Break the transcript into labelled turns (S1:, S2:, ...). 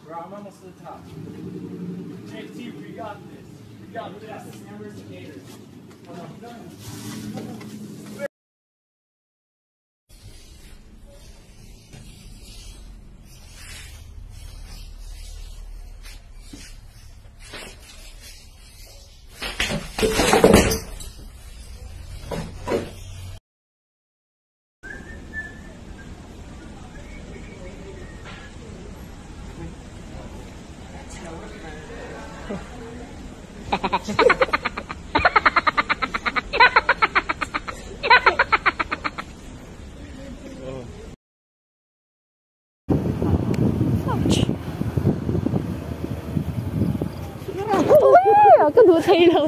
S1: Bro, I'm almost to the top. JT, we got this. We got this. The hammers and gators.
S2: Ka duh thei lo.